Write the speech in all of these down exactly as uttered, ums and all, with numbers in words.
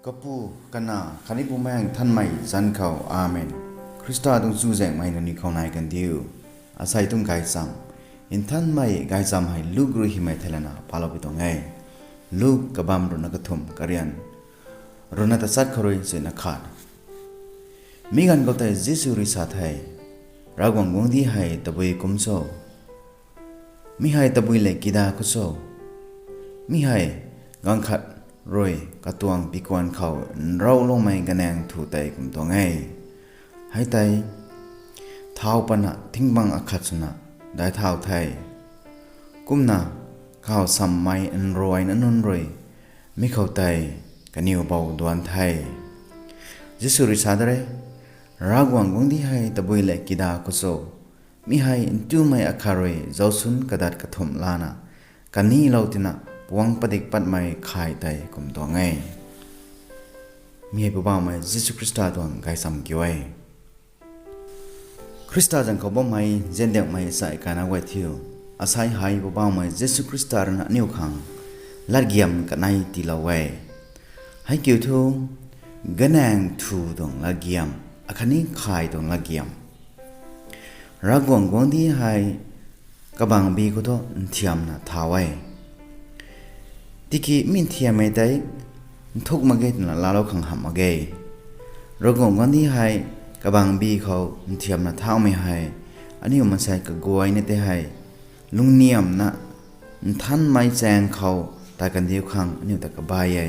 Kapu, Kanac khatni Bumaengh Nthanmei zanc khou, Amen. Khrista tuang chuzaenghmei nangniw khou nai kandiu. Asei tuang gaychamv, nthanmei gaychamv hei Luk rui hymei thei lana palou pi tuang e. Luk kabamv ruhna kathumh, karian ruhna tachat khou rui chuina khat. Mi ganv khou tei Jisu rui sa the, Ravguangc guangcdic hei tabui kum cho? Mi hei tabui lev kida khou cho? Mi hei gaanv khat rui katuang pikuan khou nrauloumei ganaeng thu tei kum tuang e. Hei tei thau patna thingbang akhat swna daic thau the. Kumna kaw sammei nruayna nunc rui mi khou tei kaniw bou duanc the. Jisu rui sa de re, Ravguangc guangcdic hei tabui lev kida khou cho? Mi hei ntumei akhat rui zausun kadat kathumh lana kanilou tina puang padik patmei khay tei kum tuang e. Mi hei Poubauhmei Jisu Khrista tuang gaychamv kiu e. Khrista zanc khou bammei ziandiakmei sai kana guay thiu, asei hei Poubauhmei Jisu Khrista rui na aniu khang latgiam kanei tiilou e. Hei kiu thu, ganaeng thu tuang latgiam, akhatni khay tuang latgiam. Ravguangc guangcdic hei kabangbi khou thu nthiamna thau e. Tiki mi nthiammei tei nthuk mak ge twna laalou khang hamh mak ge. Ravguangc guangcdic hei kabangbi khou nthiamna thaumei hei, aniu maansei kaguayna tei hei lungniamna nthanmei chaeng khou tat kandiu khang aniu ta kabay e.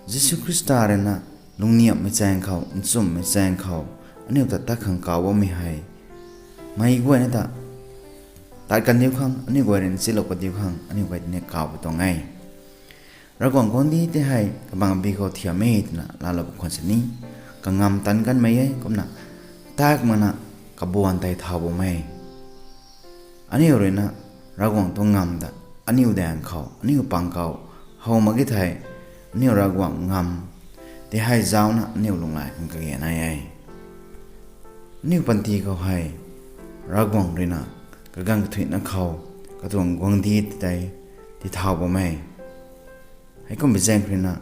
Jisu Khrista rui na lungniamhmei chaeng khou, nchumhmei chaeng khou aniu ta tat khang kaw bammei hei, meic guayna ta tat kandiu khang, aniu guay rui nchilou kandiu khang aniu guay tini kaw pi tuang e. Ravguangc guangcdic tei hei kabangbi khou thiam e twna laalou khwan sini, kangam tanc kanmei e. Kumna tak makna kabuan tei thau bam e. Aniu rui na Ravguangc tuang ngam ta aniu daeng khou, aniu pang khou how mak ge thei, aniu Ravguangc ngam tei hei zaucna aniu lunghlaic khang kage nai e. Aniu panty khou hei Ravguangc rui na kaganv kathuicna khou katuang guangcdic tei tithau bam e. Heikumbi zaeng rui na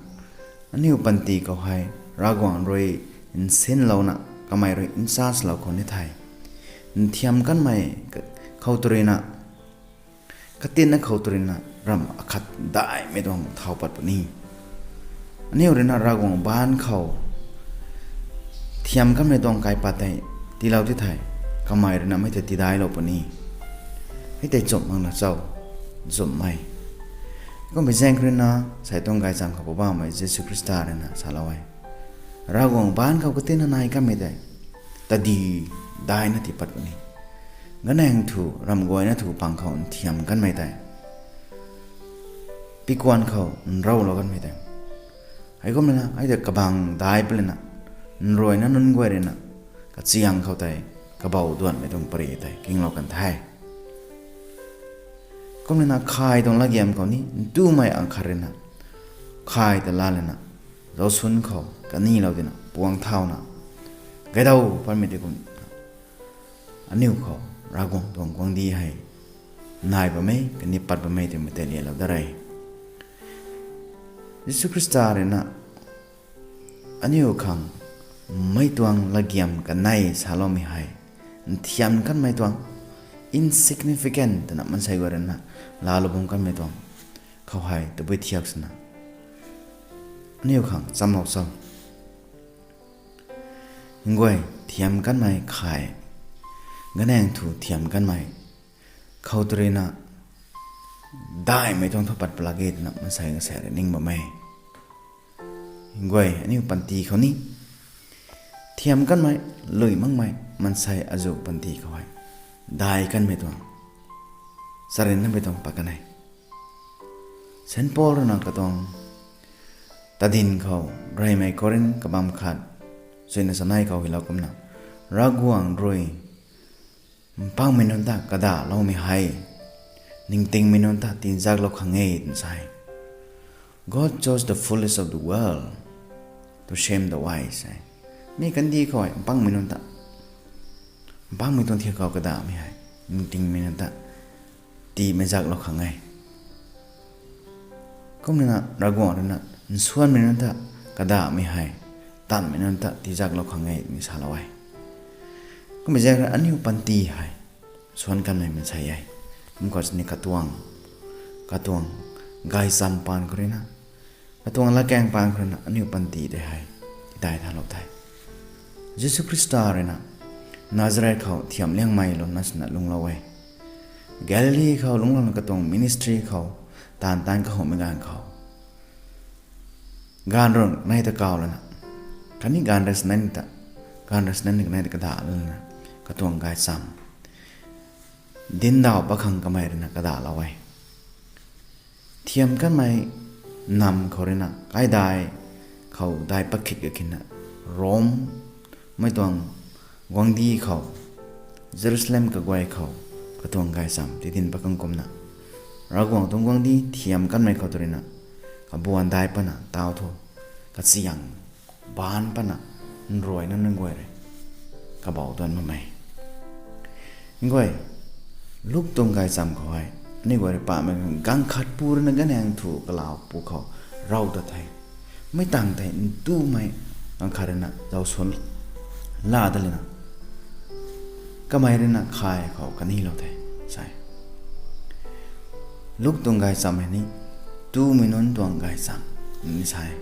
aniu panty khou hei Ravguangc rui nsinlouna, kamei rui nchaslou khou ni thei, nthiam kanmei khou tw rui na, katinna khou tw rui na ramh akhat daihmei tuang thau pat puni. Aniu rui na Ravguangc baanc khou thiam kanmei tuang kaipat tei tiilou ti thei, kamei rui na mei tei tidailou puni. Hei tei chumh mak na cho? Chumhmei. Kumbi zaeng rui na, sei tuang gaychamv khou Poubauhmei Jisu Khrista rui na salou e, Ravguangc baanc khou katinna nai kanmei tei tadi daihna tii pat puni. Ganaeng thu, ramh guayna thu pang khou nthiam kanmei tei, pikuan khou nraulou kanmei tei, heikumna hei tei kabang daic pui lana, nruayna nunc guay rui na kachiang khou tei kabou duanhmei tuang pary tei kinglou kan the. Kumna khay tuang latgiam khou ni ntumei akhat rui na khay ta laa lana, zausun khou kanilou tina puang thauna gaydau patmei tei kum, aniu khou Ravguangc tuang guangcdic hei nai bammei, kani pat bammei twmei tei lialou da re. Jisu Khrista rui na aniu khang mei tuang latgiam kanei saloumei hei, nthiam kanmei tuang, insignificant twna maansei guay rui na laalou bam kanmei tuang khou hei tabui thiak swna aniu khang chamlou cho? Nguay, thiam kanmei khay, ganaeng thu thiam kanmei khou tw rui na daihmei tuang thu pat pla ge twna maansei kasaekc rui ning bam e. Nguay, aniu panty khou ni thiam kanmei, lui makmei maansei azuh panty khou hei daih kanmei tuang, charynmei tuang pat kan e. Saint Paul rui na katuang tadin khou, reymei Korinth kabamv khat, suina chanei khou hylou kumna, Ravguangc rui mpangmei nunc ta kadaloumei hei ningtingmei nunc ta tinzaklou khang e twna sa e. God chose the foolish of the world to shame the wise, e. Mi kandih khou mpangmei nunc ta, mpangmei tuang thiak khou kadamei hei ningtingmei nunc ta tiimei zaklou khang e. Kumna Ravguangc rui na nsuanmei nunc ta kadahmei hei tanmei nunc ta tizaklou khang e twmei salou e. Kummei zaeng rui aniu panty hei suan kanmei mansei e. Kum khou sini katuang, katuang gaychamv paan khou rui na, katuang latkaeng paan khou rui na aniu panty tei hei tidai thalou the. Jisu Khrista rui na Nazareth khou thiam liangmei lungna sina lungclou e. Galili khou lungclouna katuang ministry khou taanv taanc kahowmei ganv khou gaanv rui kanei ta kaw lana, khatni gaanv rui sini ta, gaanv rui sini kanei ta kadah lana, katuang gaychamv dinc daw pat khang kamei rui na kadahlou e. Thiam kanmei nam khou rui na kaidai khou dai pakhit kakhinna Rom mei tuang guangcdic khou, Jerusalem kaguay khou katuang gaychamv tidin pat khang kumna, Ravguangc tuang guangcdic thiam kanmei khou tu rui na kabuan dai patna taw thu, kachiang baanc patna nruayna nunc guay rui kabou tuan bammei guay, Luk tuang gaychamv khou hei aniu guay rui pamei ganv khat pu rui na ganv hang thu kalau pu khou rav ta the. Mei tangv tei ntumei ganv khat rui na zausuan la dat lana, kamei rui na khay khou kanilou the, sa e. Luk tuang gaychamv hei ni tumei nunc tuang gaychamv ni sa e.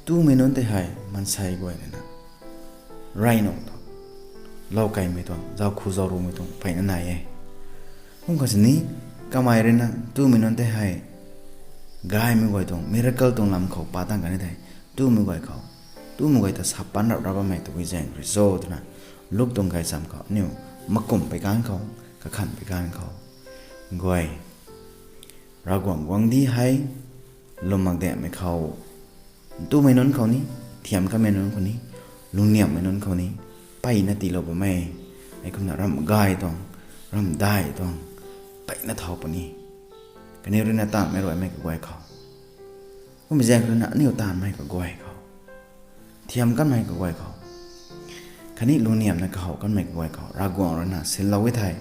Tumei nunc tei hei mansei guay rui na reynuh thu, lou kaimei tuang, zau khu zau rumei tuang mpeyna nai e. Kum khou sini kamei rui na tumei nunc tei hei gaymei guay tuang, miracle tuang lam khou pa tang kani thei, tumei guay khou, tumei guay ta sa pan rap rap bammei tu zaeng rui cho twna, Luk tuang gaychamv khou aniu makumh pei ganv khou, kakhan pei ganv khou guay, Ravguangc guangcdic hei lwm mak diakmei khou, ntumei nunc khou ni, thiam kanmei nunc khou ni, lungniamhmei nunc khou ni mpeyna tiilou bammei. Hei kumna ramh gay tuang, ramh dai tuang mpeyna thau puni. Kaniw rui na taanvmei ruaimei kaguay khou, kummei zaeng rui na aniu taanvmei kaguay khou, thiam kanmei kaguay khou, khatni lungniamhna kahow kanmei kaguay khou Ravguangc rui na sinlou e thei,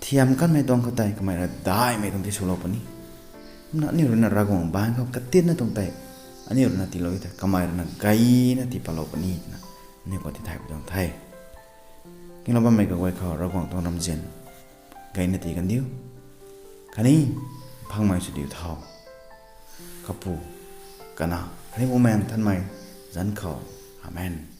thiam kanmei tuang khou tei kamei rui daihmei tuang tiswlou puni. Kumna aniu rui na Ravguangc baanc khou katitna tuang tei aniu rui na tiilou e thei, kamei rui na gayna tii patlou puni twna aniu khou tithay pui tuang the. Kinglou bammei kaguay khou Ravguangc tuang ramzian gayna tii kandiu, khatni phangmei sw diu thau. Kapu, Kanac khatni Bumaengh Nthanmei zanc khou. Amen.